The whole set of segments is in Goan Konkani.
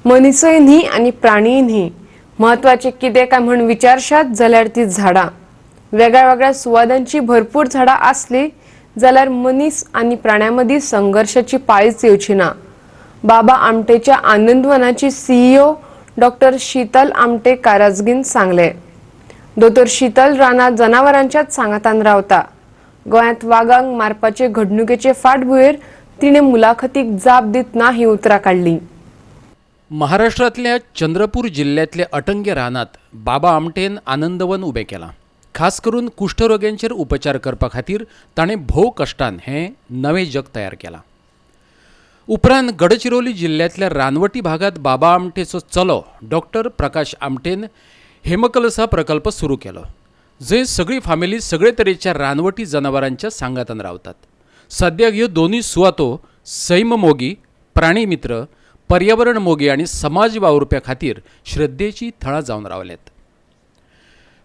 मनीसय न्ही आनी प्राणीय न्ही. म्हत्वाचें कितें काय म्हण विचारशात जाल्यार ती झाडां. वेगळ्या वेगळ्या सुवादांची भरपूर झाडां आसली जाल्यार मनीस आनी प्राण्यां मदीं संघर्शाची पाळीच येवची ना. बाबा आमटेच्या आनंदवनाची सीईओ डॉक्टर शीतल आमटे काराजगीन सांगले. दोतोर शीतल रानात जनावरांच्याच सांगातान रावता. गोंयांत वागांक मारपाचे घडणुकेचे फाटभुंयेर तिणें मुलाखतीक जाप दितना ही उतरां काडलीं. महाराष्ट्रांतल्या चंद्रपूर जिल्ल्यांतल्या अटंग्य रानांत बाबा आमटेन आनंदवन उबें केलां. खास करून कुश्ठरोग्यांचेर उपचार करपा खातीर ताणें भोव कश्टान हें नवें जग तयार केलां. उपरांत गडचिरोली जिल्ल्यांतल्या रानवटी भागांत बाबा आमटेचो चलो डॉक्टर प्रकाश आमटेन हेमकलसा प्रकल्प सुरू केलो, जंय सगळी फामिली सगळे तरेच्या रानवटी जनावरांच्या सांगातान रावतात. सद्याक ह्यो दोनूय सुवातो सैममोगी, प्राणीमित्र, पर्यावरण मोगी आनी समाज वावुरप्या खातीर श्रद्धेची थळां जावन रावल्यात.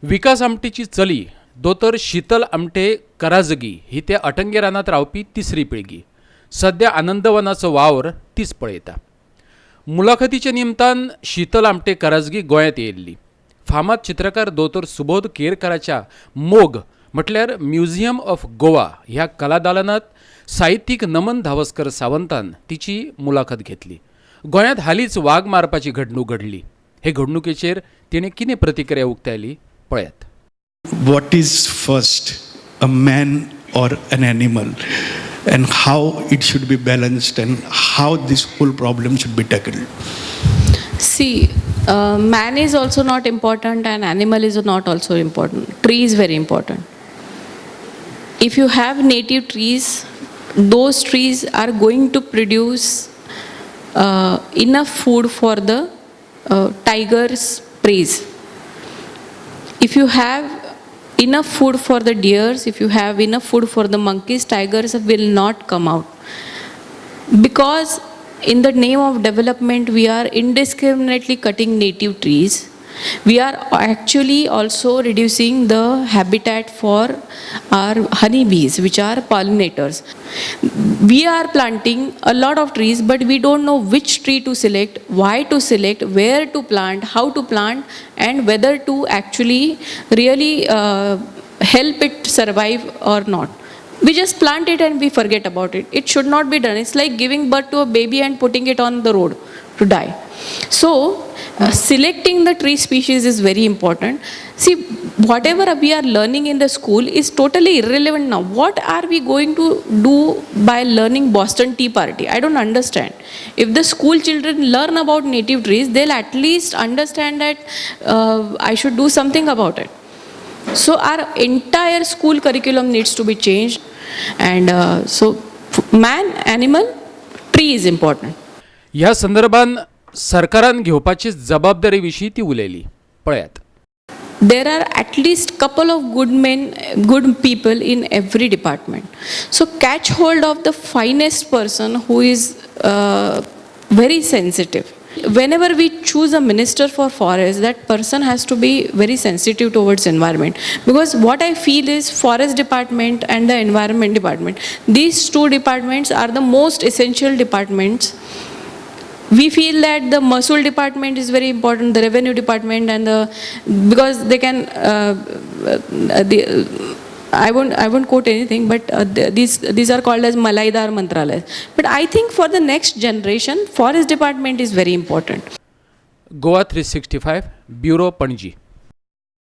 विकास आमटेची चली दोतोर शीतल आमटे कराजगी ही त्या अटंगे रानांत रावपी तिसरी पिळगी. सद्या आनंदवनाचो वावर तीच पळयता. मुलाखतीच्या निमतान शीतल आमटे कराजगी गोंयांत येयल्ली. फामाद चित्रकार दोतोर सुबोध केरकाराच्या मोग म्हटल्यार म्युझियम ऑफ गोवा ह्या कलादालनात साहित्यीक नमन धावस्कर सावंतान तिची मुलाखत घेतली. गोंयांत हालींच वाग मारपाची घडणूक घडली. हे घडणुकेचेर तिणें कितें प्रतिक्रिया उक्तायली, पळयात. What is first, a man or an animal, and how it should be balanced, and how this whole problem should be tackled? See, man is also not important and animal is not also important. Tree is very important. If you have native trees, those trees are going to produce enough food for the tiger's prey. If you have enough food for the deers, if you have enough food for the monkeys, tigers will not come out, because in the name of development we are indiscriminately cutting native trees. We are actually also reducing the habitat for our honeybees, which are pollinators. We are planting a lot of trees, but we don't know which tree to select, why to select, where to plant, how to plant and whether to actually really help it survive or not. We just plant it and we forget about it. It should not be done. It's like giving birth to a baby and putting it on the road to die. So selecting the tree species is very important. See, whatever we are learning in the school is totally irrelevant now. What are we going to do by learning Boston Tea Party? I don't understand. If the school children learn about native trees, they'll at least understand that I should do something about it. So our entire school curriculum needs to be changed, and so man, animal, tree is important. ह्या संदर्भान सरकारान घेवपाची जबाबदारी विशीं ती उलयली, पळयात. There are at least couple of good men, good people in every department. So catch hold of the finest person who is very sensitive. Whenever we choose a minister for forest, that person has to be very sensitive towards environment, because what I feel is forest department and the environment department, these two departments are the most essential departments. We feel that the Mahsul department is very important, the revenue department, and the because they can the I won't quote anything, but these are called as Malaidar Mantralayas. But I think for the next generation, forest department is very important. Goa 365 bureau, Panaji.